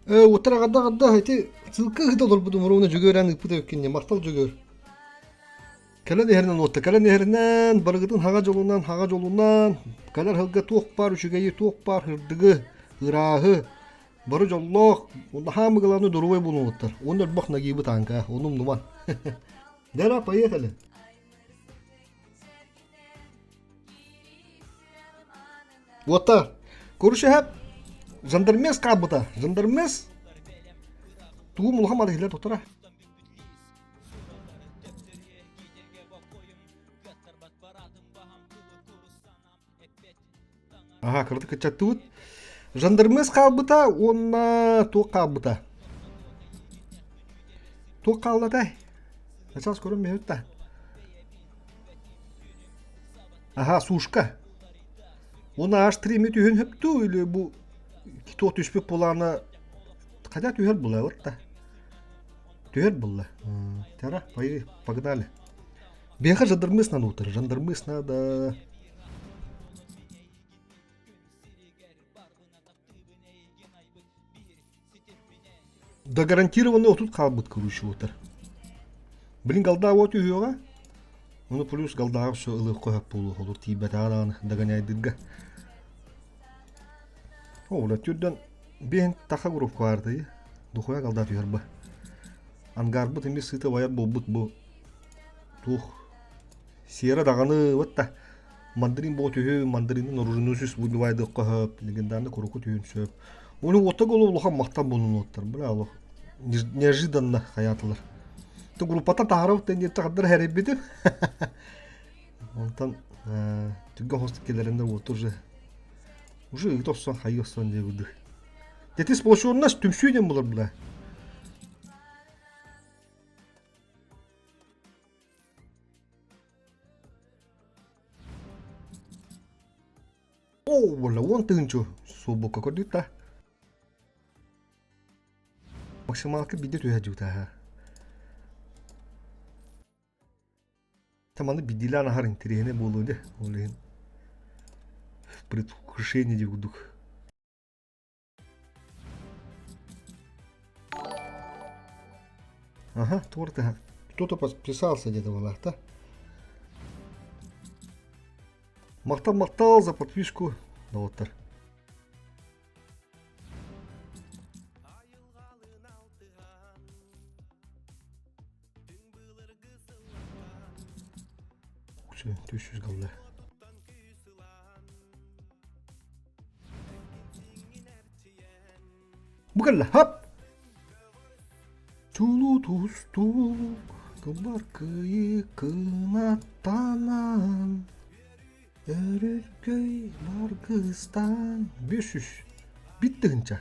Уоттар аҕарда-аҕарда ити ссылка ыыта олорбутум уруна Дьөгүөр эн ыыппыт эбиккин махтал Дьөгүөр. Кэлэн иһэринэн уотта кэлэн иһэринэн барыгытын хаҥа дьолунан хаҥа дьолунан кэлэр сылга туох баар үчүгэйи туох баар сырдыгы ырааһы бары дьоллоох наһаа мыгыланы доруобай буолуҥуттар уонна өлбөх нагиыбыт аанка ону умнуман Дара поехали Уоттар, Курушэһэп жандармес хаалбыта. Жандармес тугум улахан барыһылар тутара. Аха, кыратык кыччаттыбыт. Жандармес хаалбыта уонна туох хаалбыта? Туох хааллатай? Сейчас көрөн мүһүт да. Аха, сушка. Уонна аш три ми түһүн хөптүү или бу туох түспүт булаана хотя түһэр була вот да. Түһэр булла. Тара, погнали. Биһиэхэ жандармыс надо утар, жандармыс надо. Да гарантированный отут хаалбыт короче утар. Блин, голда вот үһүөҕэ. Ону плюс голдааҕы все ылыахха сөп буолуо олор тиийбэтэҕэ даҕаны догоняйдырга. О, бля, түрдэн биэһин таха группа баардыы. Духуя голда түһэр ба. Ангарбыт эмиэ сыыта байар буолбут бу туох сиэрэ даҕаны вот да мандарин буо түһү мандаринын оруженосец выбивайдыахха сөп легендарный куруку түһүн сөп Уну уоттаг олу улахан махтал буолунуоттар бля олох неожиданно хаятылар то группаттан таһарабыт диэн тахаддар хэрийбитим онтон түгэн хостук келеринде вот уже уже ыыта охсон хайы охсон диэбидик Тети сплоченность түмсүү диэн булар бля Оо, буолла 10 000 суолбукка көрдүк да. Максималка биирдэ түһэ дьуутааһа. Таманы биирдиилээн аһар интэриэһинэй буолуо дии. Ол иһин в предвкушении дии курдук. Ага, торты. Кто-то подписался где-то была, да? Махтал, махтал за подписку, доҕоттор. Түс галла. Бу кэллэ, хап! Чулуу тустуук, кылбар кыайыы кынаттанан, өрүргөй баргыстан. 500. Бит тыһынча.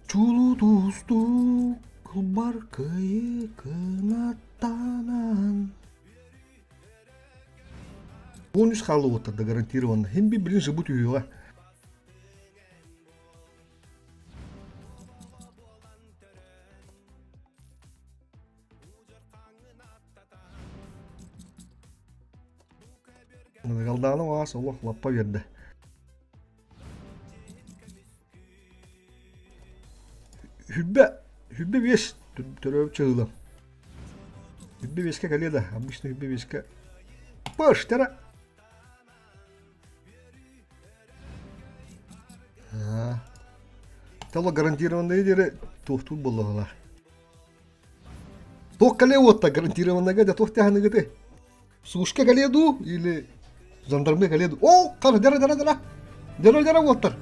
Чулуу тустуук, кылбар кыайыы кынаттанан. 13 хаалыбыттар да гарантированно. Хим би билин жыбыт үһүөҕэ. Галдааны оҕаас олох лаппа биэрдэ. Хүббэ, хүббэ биэс төрөөбүт чыһыылам. Хүббэ биэскэ кэлиэ да, обычно хүббэ биэскэ Пыштара! Тело гарантированное диэри туохтуур буоллаҕына. Туох кэлиэ уотта гарантированныйга да туох тэһаныгыты? Сушка кэлиэ дуу или жандармы кэлиэ дуу? О, хара дара дара дара. Дара дара уоттар.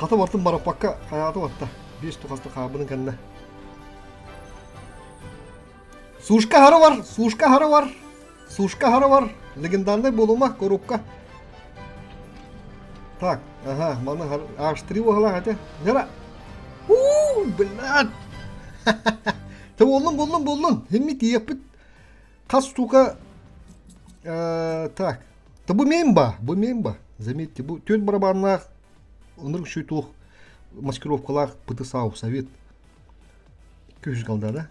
Хата бартын бараппакка хайааты батта. Биэс тухаста хаабынын кэннэ. Сушка хара бар, сушка хара бар, сушка хара бар. Легендарный буолума, коробка. Так, ага, маны H3 уһалаах этэ. Нера. Уу, блядь. Те боллун, боллун, боллун. Химми тиийэппит. Хас штука так. Та бу мемба, бу мемба. Заметьте, бу түөрт барабаннаах ынырык үчүгэй туох маскировкалаах ПТСАУ совет. Күһүс галда да.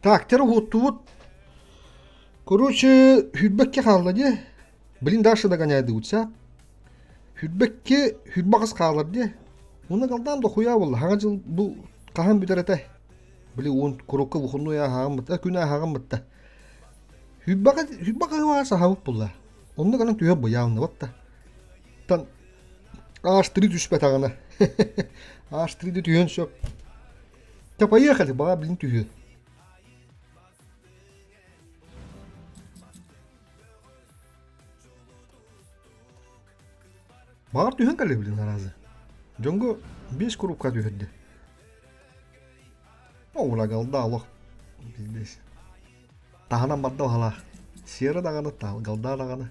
Так, тер уһуттубут. Короче, хүрбэккэ хаалла дии. Блин, дальше догоняет са. Хүрбэкке хүрбаҕас хаалар дии. Уна галдаан дохуя буолла. Хаҥа дьыл бу хаһан бүтэр этэй? Били уон курукка выходной ааһаҕым бытта, күн ааһаҕым бытта. Хүрбэҕэ хүрбэҕэ саһабыт булла. Онно гынан түһэ быйаанныбат да. Тан ааштыры түспэтэҕинэ. Ааштыры түһүөн сөп. Та поехали, баҕа блин түһүө. Баҕар түһэн кэллэ блин аразы. Дьоҥго биэс курупка түһэрдэ. Урагалда олох пиздец. Таһынан барда баһалаах. Сиэрэ даҕаны, галда даҕаны.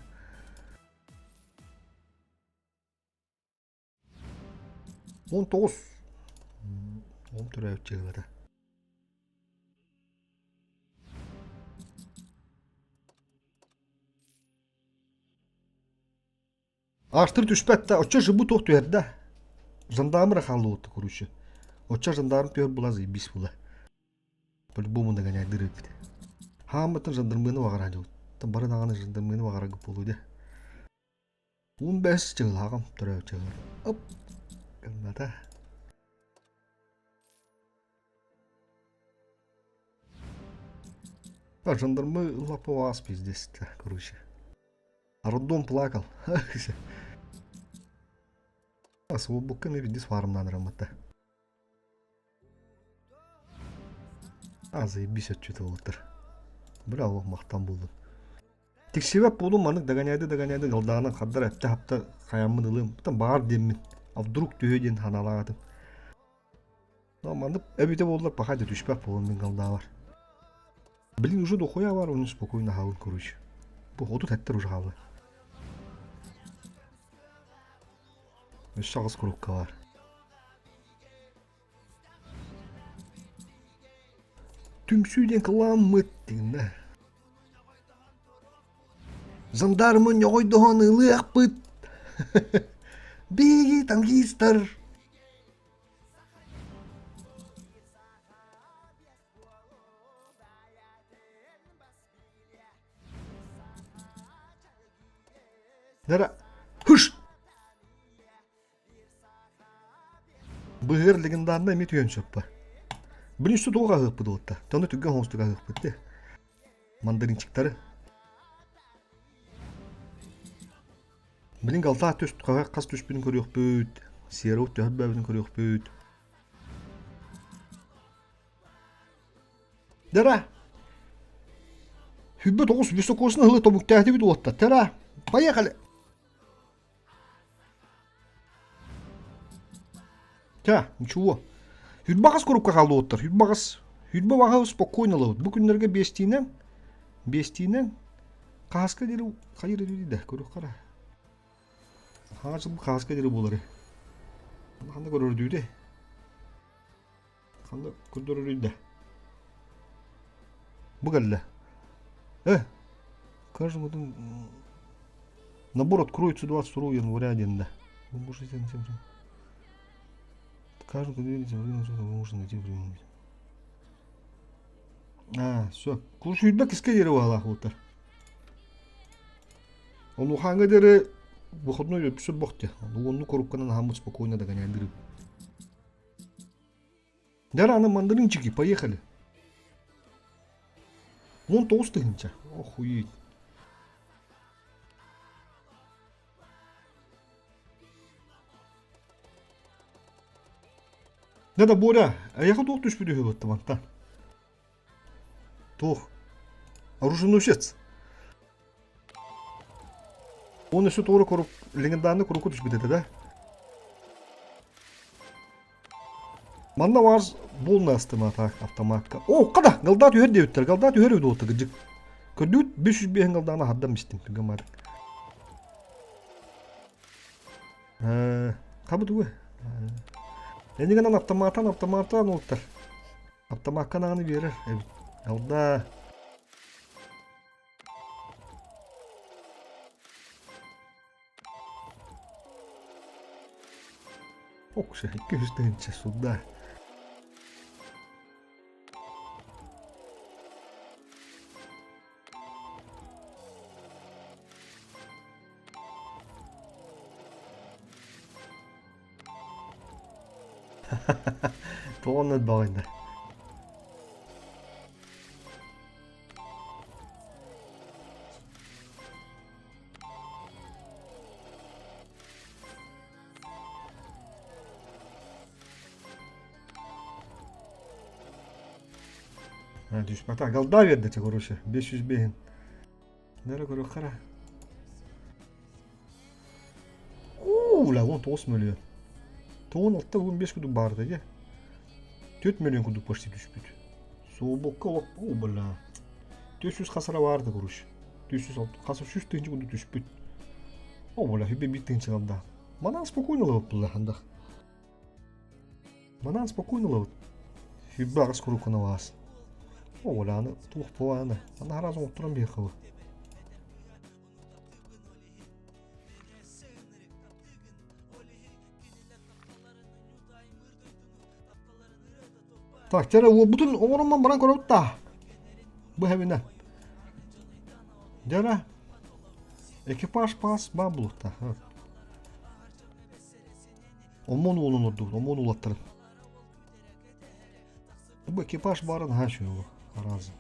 19. Он төрөөбүт дьыалата. Аартыр түспэт да, оччо жыбы туох түһэр да. Жандармы хааллыбытта короче. Оччо жандарм түһэр була заебись була. По-любому догоняйдыр эбит. Хааммыттан жандармыны баҕара дьыл. Бары даҕаны жандармыны баҕарарга буолуо дэ. Уун бэс чыгылааҕым төрөөбүт чыгылар. Оп! Гынната. А жандармы лапа пиздец, короче. А роддом плакал. Свободка ми пиздец фармнан рамата. А заебись отчет уолаттар. Браво, махтан булдум. Тиксибэт буолум маннык догоняйды догоняйды галдаанан хаддар эптэ-хапта хайаммын ылыам. Там баар диэммин. А вдруг түһүө диэн ханаалаатым. Но маннык эбитэ буоллар пока да түспэт буолан мин галдаабар. Блин, уже дохуя бар, он спокойно хаалын короче. Бу хоту тэттэр уже хаалла. Өссө аҕыс курукка бар. Түмсүү диэн кыламмыт диэн Жандармы ньоҕойдоһон ылыахпыт. Биһиги танкистар. Нара, хыш! Быһыыр легендарнай эмиэ түһүөн сөп ба. Билин үстэ туох аһыахпыт уолта. Тону түргэн хоҥустук аһыахпыт де. Мандаринчиктары. Билин галтаа түс хас түспүтүн көрүөхпүт. Серов төһө бэбитин көрүөхпүт. Дара! Хүббэ тоҕус високосный ылы тобуктаатыбыт уолта. Тара! Поехали! Ча, ничего. Хүрбаҕас курукка хааллыбыттар. Хүрбаҕас. Хүрбэ баҕа спокойно ылабыт. Бу күннэргэ биэстиинэн, биэстиинэн хааска диэри хайыр дири да көрүөх хара. Хаҥа жыл хааска диэри буолары. Ханна көрөрдүүдэ. Ханна көрдөрөрүй да. Бу кэллэ. Э, каждому набор откроется 22 января диэн да. Вы можете Каждый вы можете найти время. А, все. Курсуйба киске диэри баалаах буолтар. Онуохааҥҥа диэри выходной өпсө бохте. Уонну корукканан аһаммыт спокойно догоняйдырым. Дьэ, аны мандаринчики, поехали. 19 тыһыынча. Охуеть. Да да, Боря, эйиэхэ туох түспүт үһү быттымантан? Туох? Оруженосец. Он өссө туора курук, легендарный курукку түспүт этэ да? Манна баар буолна астымата автоматка. О, қада, галда түһэр диэбиттэр. Галда түһэр үһү дуота кырдьык. Көрдүгүт 505 галдааны хардам истим түгэн Э, хабы тугу? Энигэнэн автоматан автоматан уоттар. Автомакка нааны биэрэр эбит. Галда. Окше, 200 тыһыынча суда. Тоҕо онно элбэҕий да? Түспэтэ. Голда биэрдэ чэ, короче, 505 Нөрө көрүөххэ эрэ. Уу, бля, 19 миллион. 16 15 курдук баарда дии. 4 миллион курдук почти түспүт. Суобукка олох, о, бля. 400 хасара баарда, короче. 406, хаса 100 тыһыынча курдук түспүт. О, бля, хүбе 1 тыһыынча да. Манан спокойно ылабыт булла хандах. Манан спокойно ылабыт. Хүббэ аҕыс куруккун алаас. О, бля, аны туох буолааны. Аны араас оҥотторон биэххэ Так, чэрэ уолбутун оҥороммон баран көрөбүт да. Бу хэбинэ. Дьэрэ. Экипаж пас баа булукта. Омон уолун ордубут, омон улаттарын. Бу экипаж баарын наһаа үчүгэй аразы.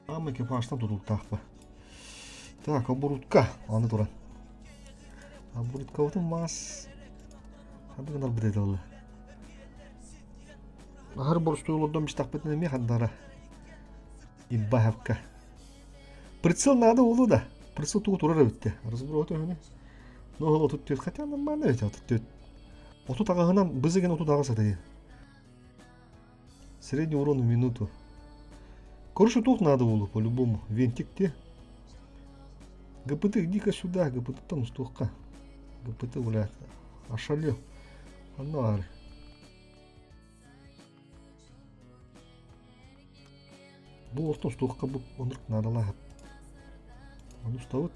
Ама экипажтан тутулуктаахпа. Так, оборудка аны туран. Оборудкабытын маас ханнык гынарбыт этэ ол? Аһар боростуой олордон бистахпытын эмиэ хандара. Имбаһапка. Прицел надо улу да. Прицел тугу турар эбитте. Разброс өһүнэ. Ну, ол 34 хотя нормально ведь 34. 38-ынан бызыгын 38 атайы. Средний урон в минуту. Короче, тут надо было по-любому. Винтик те. ГПТ, иди-ка сюда, ГПТ там стухка. ГПТ, блядь, ошалел. Оно ары. Бу ортон стухка бу онрuk надо Ону ставит.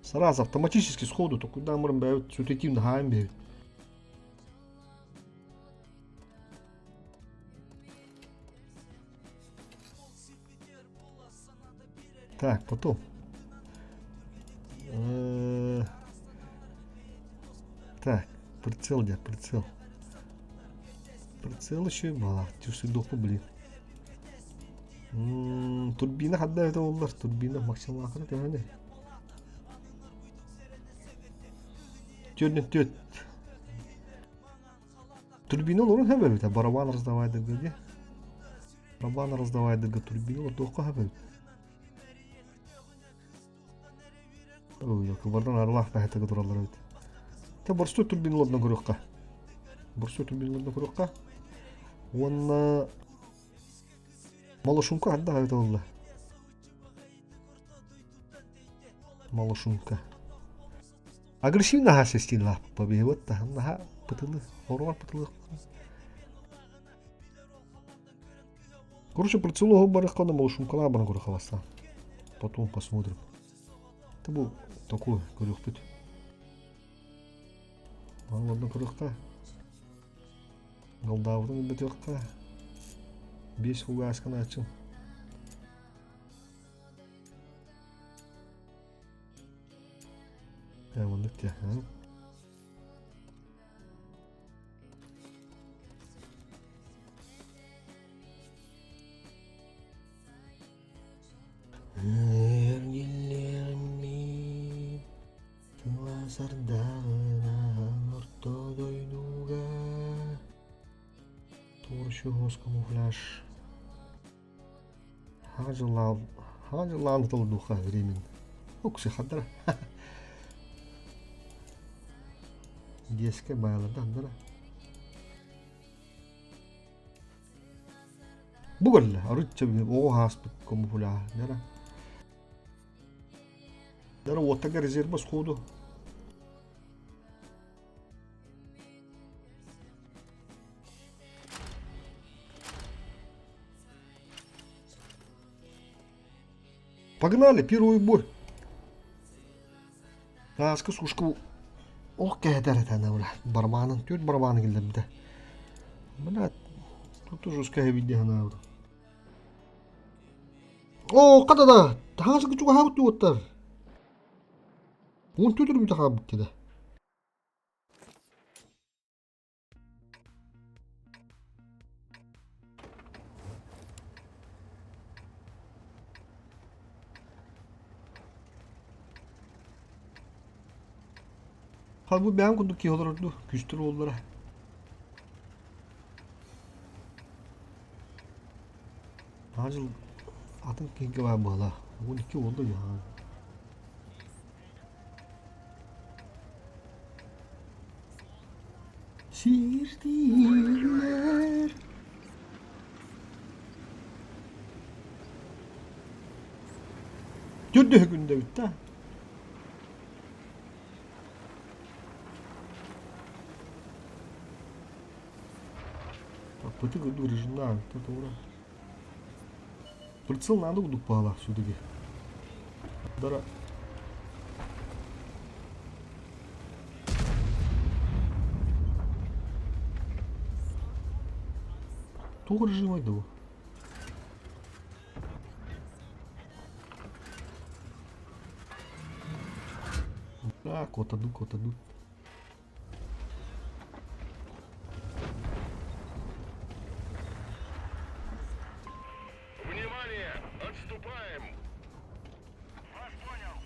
Сразу автоматически сходу, то куда мы бэбит, сүтетим хаайым бэбит. Так, потом. Так, прицел где? Прицел. Прицел еще и мало. Тюсюдоху, блин. Турбина хадда это оллар. Турбина максималка төһөнө? Төрдүн төрт. Турбина олорун хэбэбит, барабан раздавайдыгы ди. Барабан раздавайдыгы турбина олордуохха хэбэбит. Ой, кыбардан арылаах бэһэтигэ тураллар эбит. Те борстуой турбиналардан көрүөххэ. Борстуой турбиналардан көрүөххэ. Уонна малошумка ханна эбит буолла? Малошумка. Агрессивно аһаа стилла побеһыбыт таһым наһаа пытылы, хоругар пытылы. Короче, прицелу барыхха да малышумкалаа баран көрө хабастаан. Потом посмотрим. Это был такой көрүөхпүт. Ладно көрүөххэ. Голдаабытын билбэтиэххэ. Биэс фугасканы ачын. Э, оннук дии. Эргиллиэммин сардаҕынан орто дойдуга Турчугус камуфляж Хаҥа дьыллаан хаҥа дьыллаан ытылдуха временно. Укси хаддара. Диэскэ бааларда хаддара. Бу көрүллэ, арычча оҕо ааспыт камуфляж. Нера. Нера уоттага резерва сходу. Погнали, первый бой. Ааска сушка ох кэһэтэр этэ бля. Барабанын, түөрт барабаны киллэрбитэ. Бля, тут уже скэһэбит санаабытым. Оо, хата да, таһаҕас чугаһаабыт уоттар. 14 үрбүтэ хаалбыт дии. Хал бу бэйэм курдук киһи олорор дуу, күүстэр уоллара. Аҕа дьыл атын киһигэ баар буолла. 12 уолла дьаһаан. Сирдииллэр Төрдүһү күндэ бүттэ. Попытка режимна, это ура. Прицел надо кудук паала все-таки. Дара. Туох режим айда Да, котаду, котаду. Внимание! Отступаем! Вас понял.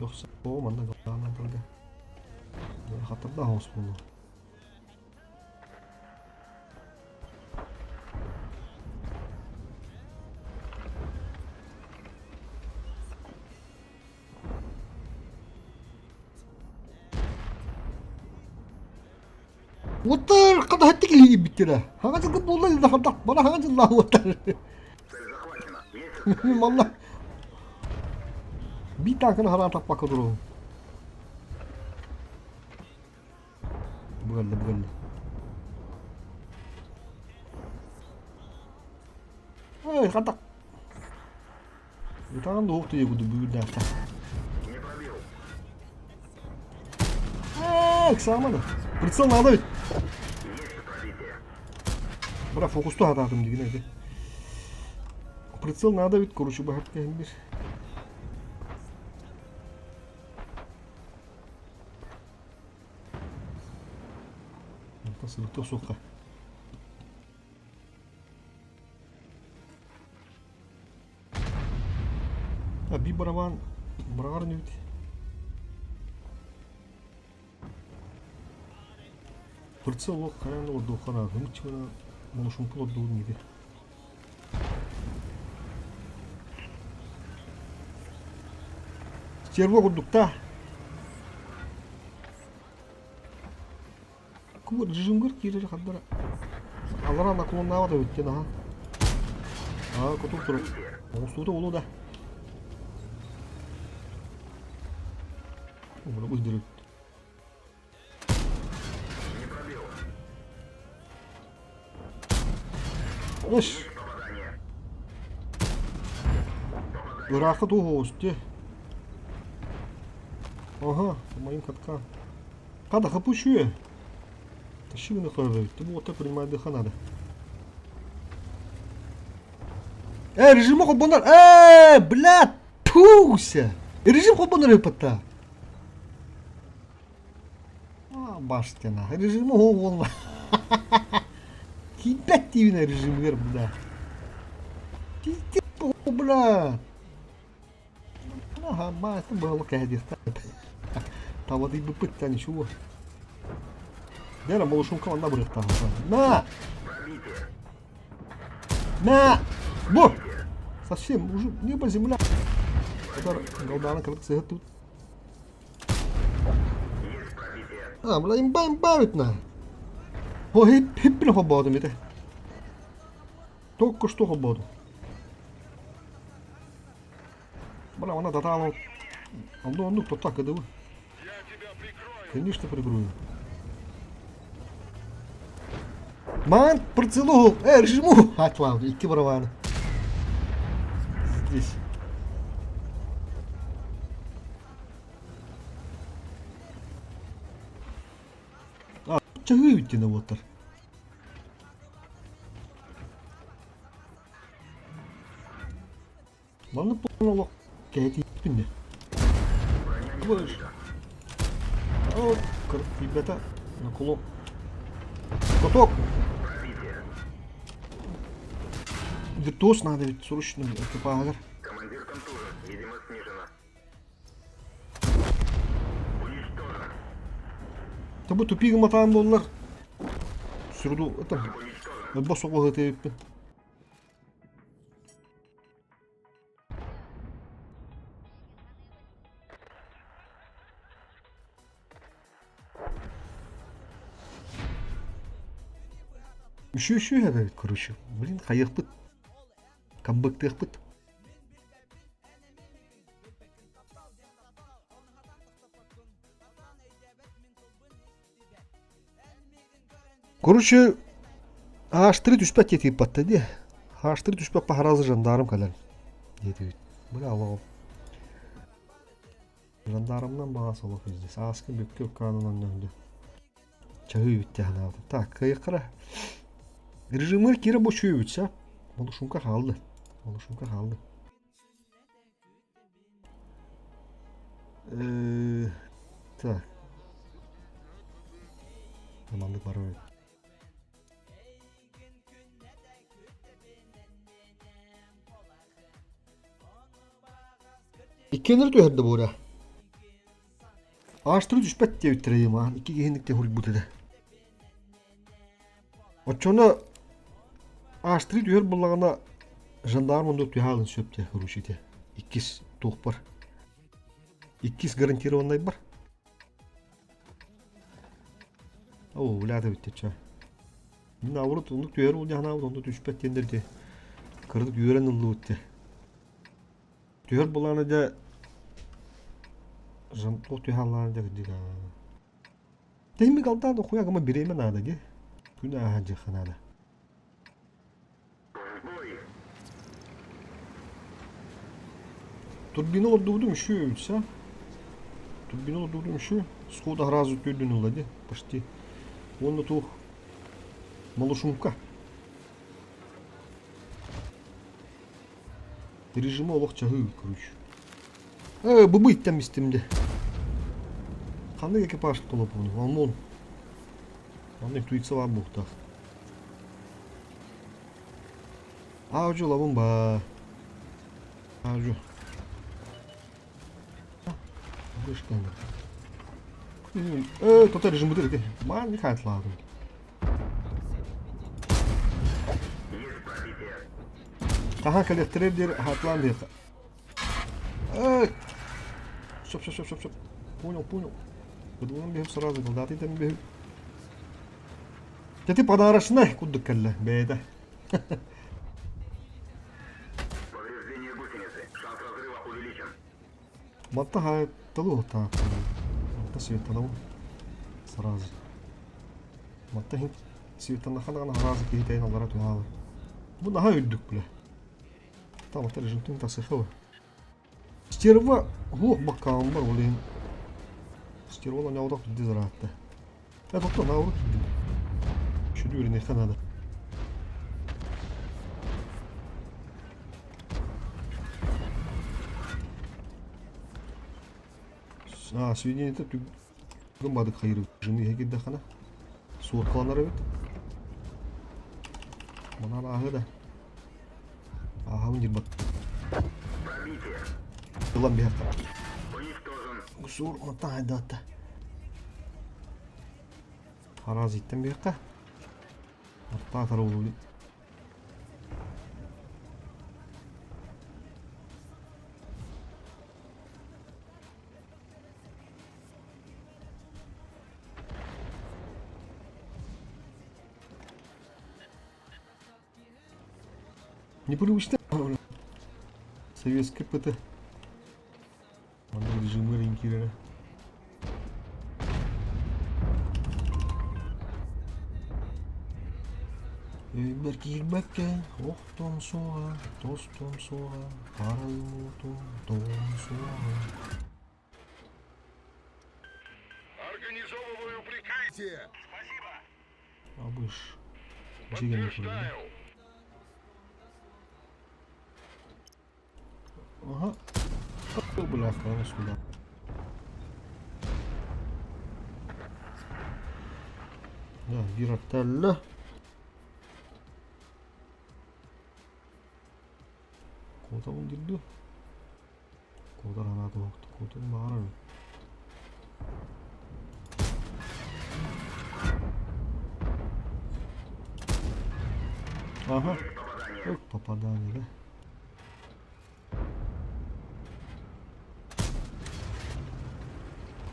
Бөхсө о манна галаана тылга. Хатырда хаус буолуо. Уоттар хадаһаттык илиибиттэрэ. Хаҥа дьылга буолла да хантах бана хаҥа дьыллаах уоттар. Манна биир таанканы хараан таппакка туругум. Бу кэллэ, бу кэллэ. Эй, хантах. Ытаан да уох тыйы курдук бүгүрдээхтэ. Ээ, ыксаама да. Прицел надо ведь. Бра, фокусту хатаатым дигин эти. Прицел надо ведь, короче, бахат кэһин бир. Сылыкта суохха. А би барабан быраҕар инибит. Прицел лох хайаан да ордуохха наада. Муччуна молошумпул ордугун диги. Стерво курдукта. Куб режимгэр киирэр хардара. Алара наклоннаабат эбит диэн аха. Аа, кутук турар. Оҥостуута буолуо да. Угуна быһдырыт. Эш. Ыраахха туох дии. Ага, по моим каткам. Хада хапущуе. Тащи на хоры. Ты вот принимай дыха надо. Э, режим холбонор. Э, бля, туся. Режим холбонор ыппата. А, баштена. Режим оҕолла. Кииппэт диибин режимгэр, бля. Пиздец, бля. Ага, маастан быһалык кэһэдиэхтээх. Табадыйбыппыт ничего. Дера, молошунка манна бырыахтаах. На! На! Бу! Совсем уже небо земля. Удар голдана кырык сыһыт тут. А, бля, имба имба ведь на. О, хип хиппин хобоодум ите. Только что хобоодум. Бля, она татаала. Онно оннук тоттак кыдыбы. Конечно прикрою. Ман прицелу! Э, режиму! Атлам, икки барабаны. Здесь. А, чаһыы бүттүнэ буоттар. Маннык буолан олох кэһэтииппин дэ. О, ребята, на кулак. Каток! Виртуоз надо ведь срочно экипажер. Командир контужен, видимо снижена. Бу тупик матаан буоллар сүрду это бо соҕуһу эбиппин. Үшүү-үшүү эбэбит короче. Блин, хайыахпыт. Камбыктыахпыт. Короче, ааштыры түспэт диэтигит батта дии. Ааштыры түспэт паһаразы жандарм кэлэн диэтибит. Бля, олоҕум. Жандармынан баҕас олох здесь. Ааскы бүккэ уккаанынан нөндө. Чаһыы бүттэ ханаабыта. Так, кыайыққара. Режимыр кире бу чүйүбүтсэ. Молушумка хаалды. Молушумка хаалды. Так. Маннык барар эбит. Иккиэннэри түһэрдэ буора. Ааштыры түспэт диэбиттэрэ маан икки киһиникте хуруйбут этэ. Оччону ааштыры түһэр буллаҕына жандарм оннук түһаалын сөп дии короче Иккис туохпар. Иккис гарантированнайбар. Оо, бля бүттэ ча. Мин наоборот оннук түһэр ол дьаһанаабыт онно түспэт диэннэр дии. Кырдык үөрэн ыллыбыт дии. Түһэр булаана дьэ жан туох түһэ аллаана дьэ кырдьык Тэһимик алдаан охуя гыма бириэмэ наада дии. Күн ааһан дьыха наада. Турбина олордубутум еще өлсө. Турбина олордубутум еще. Схода сразу түрдүн ылла ди почти. Уонна туох малышумка. Режимы олох чаһыы, короче. Э, быбыйттан истим де. Ханнык экипаж толопуну? Омон. Онно интуиция бар буохтаах. Аажу лабын ба. Аажу. Вышка. Э, тут режим бутылки. Ман не хатлаадым. Хаһан кэлиэхтэрэ диэри хатлаан диэххэ. Эй! Стоп, стоп, стоп, стоп, стоп. Понял, понял. Быдылан биһип сразу голдаты тэн биһип. Тети подарочнай курдук кэллэ бэйэтэ. Повреждение гусеницы. Шанс разрыва увеличен. Матта хаатталу таак. Матта светанау сразу. Матта хин светанаханагана сразу киһитейн аллара түһаалы. Бу наһаа үрдүк биле. Тамата режимтин тасыхы. Стерва хуох баккаам бар ол иһин. Стерва оҥоодох биирдэ ыраатта. Э тохтоо наоборот киирдим. Шүрү үөрэниэххэ наада. А, сведение-то түгэн бадык хайыры жымы иһэ киирдэххинэ суоткаланар эбит. Манан ааһыы да. Ааһабын диир бат. Ылан биһэххэ. Сур мантан айдаатта. Араас иттен биһэххэ. Артаа тарыллыбыт. Непривычно. Советский ПТ. Маннык режимы ориентиры. Өйбөр киирбэккэ охтон суоҕа, тостон суоҕа, харайым уотум тоҕон суоҕа. Организовываю прикрытие. Абыш. Дьиҥин Подтверждаю. Ага. Бляха, сюда. Да, биир Куотабын диир дуо? Куотар санаата суох. Куотуон баҕарар. Ага. Попадание, да?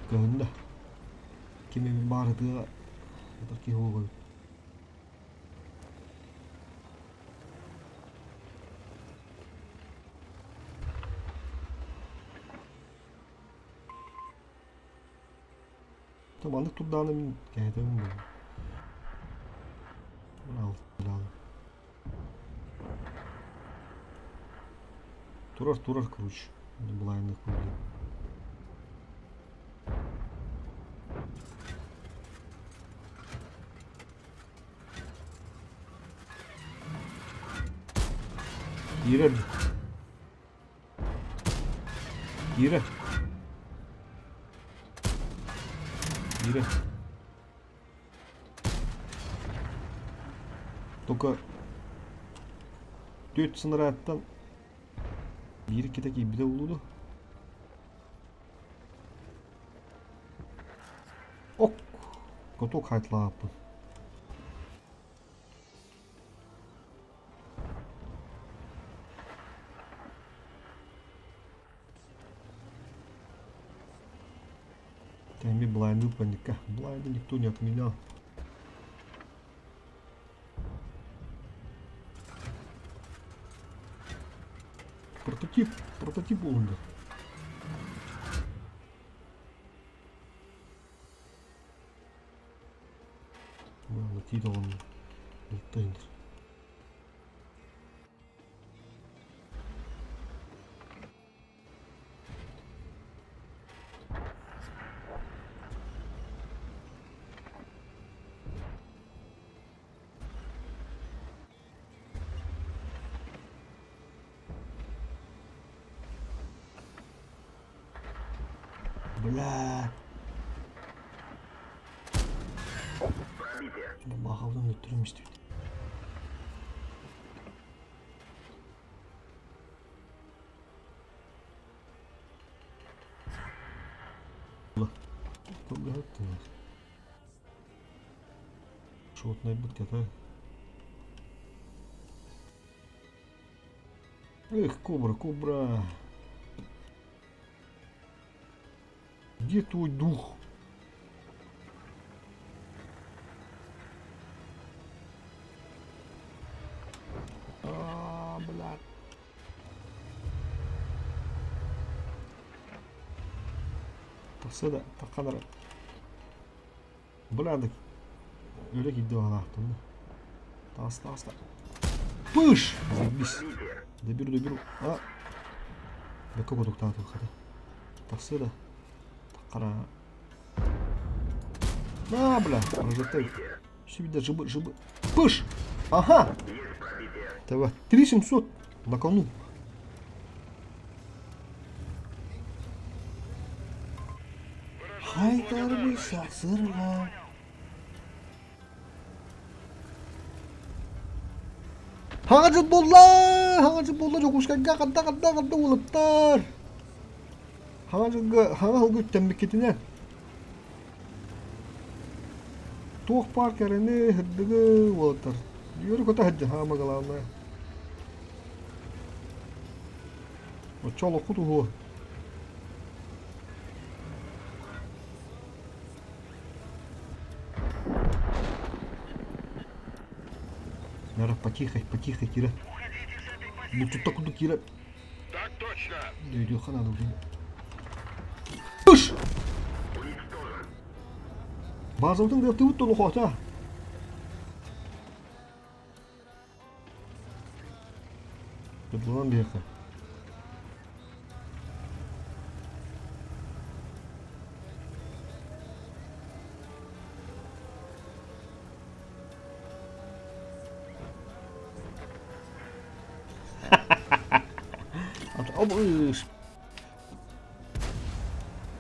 Көһүннэ. Ким эми баарытыга ытар киһи буолбут. Маннык турдаҕына мин кэһэтэбин буолуо. Турар турар короче. Былайыннык курдук. Киирэр. Киирэр. Киирэр. Только түөрт сынырааттан биир иккитэ киирбитэ буолуо дуо? Ок! Каток хайтлааппын. Тайми блайнды паника. Блайнды никто не отменял. Прототип, прототип буолунда. Ладно, тиит оҕонно. Ылтайыныр. Бля. Бабахалдан өттүрүм истибит. Шотнайбыт ката. Эх, кобра, кобра. Где твой дух? А, блядь. Тахса да, тахханара. Блядь, өлө киирдэ баҕалаахтын да. Таас, таас, таас. Пыш! Заебись. Доберу, доберу. А! Бэкэ кутуктаатым хата. Тахсыа да. Таххара. На, бля, прожектай. Все, видно, жибы, жибы. Пыш! Ага! Давай, 3700 на кону. Хайдарбы сасырга. Хаҥа дьыл буолла! Хаҥа дьыл буолла Дьокуускайга ханна ханна ханна уолаттар! Хаҥа дьылга хаҥа сылга үктэммиккитинэн туох баар кэрэни, сырдыгы уолаттар үөрэ-көтө сылдьа хаама главное. Оччо олоххут уһуо. Нара, потихо, потихо, Кира. Булчутта курдук Кира. Так точно. Өйдүөххэ наада уже. Пыш! Базабытын кыаттыбыт толохота. Кытланан биһиэхэ.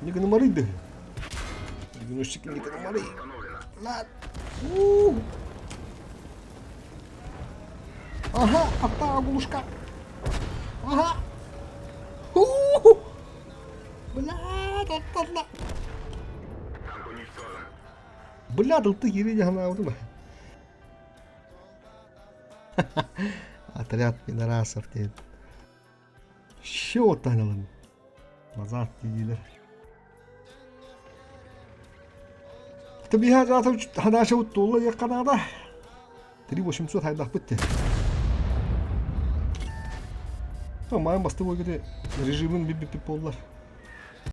Не гономарыйды. Девяносто не гономарый. Ага, ата глушка. Ага. У-ху. Бля, да, Бля, да ты херня она. Отряд пидорасов диэн. Ще оттан ылын. Назад диилэр. Ты биһа заата хадаша уттулла якканаада. 3800 хайдахпыт те. Маан басты бойгыты режимин бибиппит боллар.